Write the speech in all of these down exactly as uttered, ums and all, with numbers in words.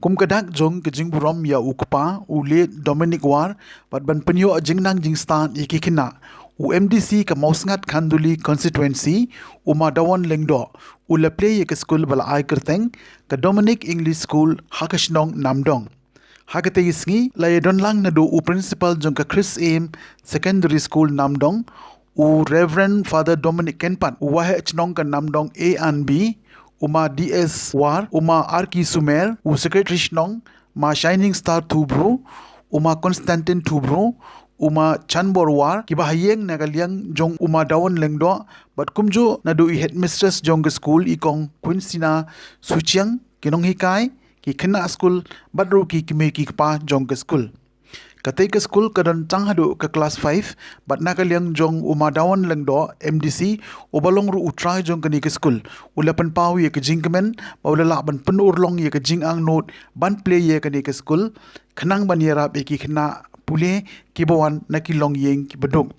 Kum ka dak jong ka jingburom ïa u kpa, u late Dominic War, bad ban pynïoh jingnang jingstad ïa ki khynnah, u M D C ka Mawsyngat Khanduli Constituency, u Ma Dawon Lyngdoh, u la plie ïa ka skul ba la ai kyrteng ka Dominic English School ha ka shnong Namdong. Ha katei ka sngi la ïadon lang naduh u principal jong ka Christ Aim Secondary School Namdong, u Reverend Father Dominic Kynpad, u waheh chnong ka Namdong A and B, u Ma D S War, u Ma Arki Sumer, u secretary shnong, Ma Shining Star Thubru, u Ma Constantine Thubru, u Ma Chanbor War, kiba ha ïing na ka liang jong u Ma Dawon Lyngdoh, bad kumjuh naduh i headmistress jong ka skul, i Kong Quincina Suchiang, ki nonghikai, ki khynnah skul, bad ruh ki kmie ki kpa jong ka skul. Katei ka skul ka don tang haduh ka klas five, bad na ka liang jong u Ma Dawon Lyngdoh, M D C, uba long ruh u trai jong kane ka skul, u la pynpaw ïa ka jingkmen ba u la lah ban pynurlong ïa ka jingangnud ban plie ïa kane ka skul, khnang ban ïarap ïa ki khynnah pule kiba wan na ki longïing kiba duk.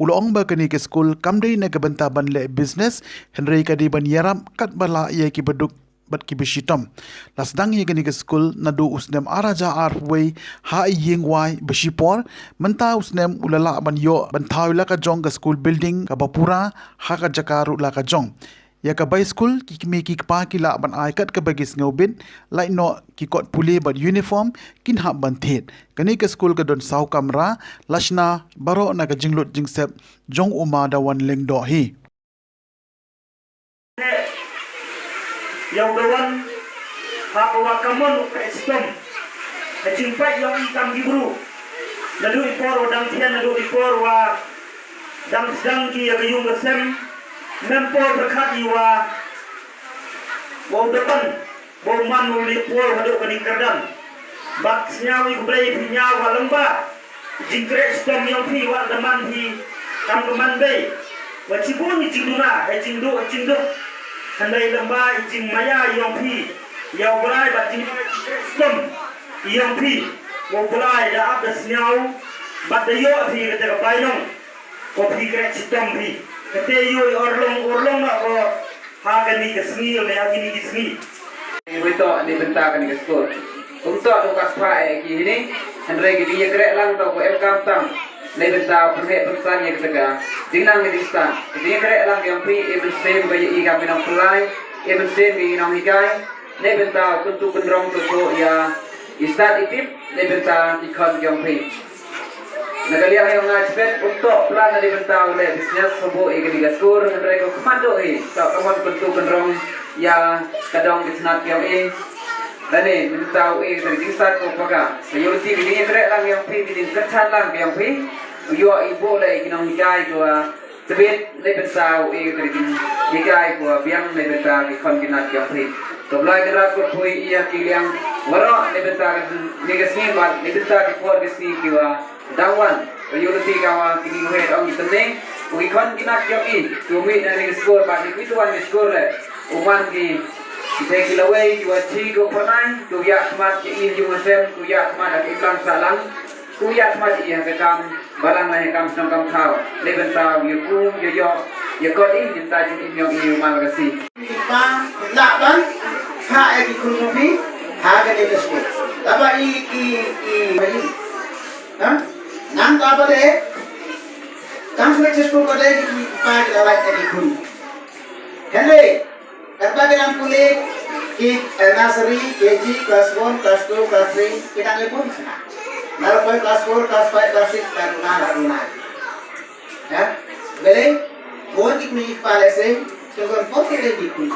U la ong ba kane ka skul kam dei na ka bynta ban leh business, hynrei ka dei ban ïarap katba lah ïa kiba duk bad kiba shitom. La sdang ïa kane ka skul naduh u snem ar hajar arphew wei ha i ïing wai ba shipor. Mynta u snem u la lah ban ïoh ban thaw ïa la ka jong ka school building kaba pura ha ka jaka ruh la ka jong. Ïa ka bai skul ki kmie ki kpa ki lah ban ai kat kaba ki sngewbit, lait noh ki kot pule bad uniform kin hap ban thied. Kane ka skul ka don saw kamra, la shna baroh na ka jinglut jingsep jong u Ma Dawon Lyngdoh hi. Ïa u Dawon, ha ka wa kamon u khreh shitom. Ha jingpait ïa u i kam ki bru. Naduh i por wa dang thian, naduh i por wa dang sdang ki ïa ka yung ka sem. Mem por pyrkhat i wa, wa u Dawon, wa u man u leh por haduh kane ka kyrdan. Bad sñiaw i khublei phi ñiaw wa lyngba jingkhreh shitom yong phi wa da man phi kam ka man bei. Wa chibun i jingduna, ha i jingduk, ha i jingduk. Hynrei lyngba i jingmaïa yong phi ïa u Blai bad jingkhreh shitom yong phi. Wa u Blai da ap da sñiaw bad da ïoh phi kata ka bainong. Ko phi khreh shitom phi. Kata ïoh i urlong, urlong na ko ha kani ka sngi, ne ha kini ki sngi. Ngi bai toh na bynta kani ka skul. Kum toh to ka spah eh ki hini. Hynrei ki dei ïa khreh lang to ko em kam tam. Na bynta pynheh pynsan ïa kata ka jingnang na bynta. Ki dei ïa khreh lang yong phi, i mynsiem ba ïa i kam i nongpynlait, i mynsiem ba ïa i nonghikai. Na bynta kyntu kynrong to ko ïa i stad i tip, na bynta ki khon yong phi. Na ka liang yong nga chpet um toh plan na dei bynta u leh business habu i kani ka skur, hynrei ko khmat duh hi, toh ka mon kyntu kynrong ïa ka dong ka chnat yong i. Lane bynta u i ka dei stad ko paka. Ka ïoh ti ka dei khreh lang yong phi, ka dei kyrchan lang yong phi. U ïoh i bu leh i ki nonghikai ko, ah, Tbit, na bynta u i ka dei hikai ko biang na bynta ki khon ki nat yong phi. To Blai ka rap ko pui ïa ki liang waroh na bynta ka ni ka sngi bad na bynta ki por ki sngi ki wa dang wan. Ko ïoh ti ka wa ki ni wei ong ki tneng. U ki khon ki nat yong i. Ko mi na ni skur bad ni tu wan ni skur le. U man ki ki te ki lawei ki wa chi ko pernai. Ko ïa khmat ki i yung sem ko ïa khmat ki lang sa lang. Ku ïa khmat ïa ka kam balang la ïa kam shnong kam thaw. Le bynta ïa ku ïa ïoh ïa kot i bynta jin im yong i mal ka si. Pa la ban ha e ki khun mo phi ha ka de ka skul. La ba i i i ba i. Ha? Nang ka ba de. Kam shnong skul ba de ki pa ki la lai e ki khun. Henry. Katba ki dang pule ki, eh, nursery, K G, class one, class two, class three, ki dang ïa bun. Nalor poi class four, class five, class six, ka duna, ka duna. Ya? Bele, bun ki kmie ki kpa lehse, ki bun poi ki dei ki kmie.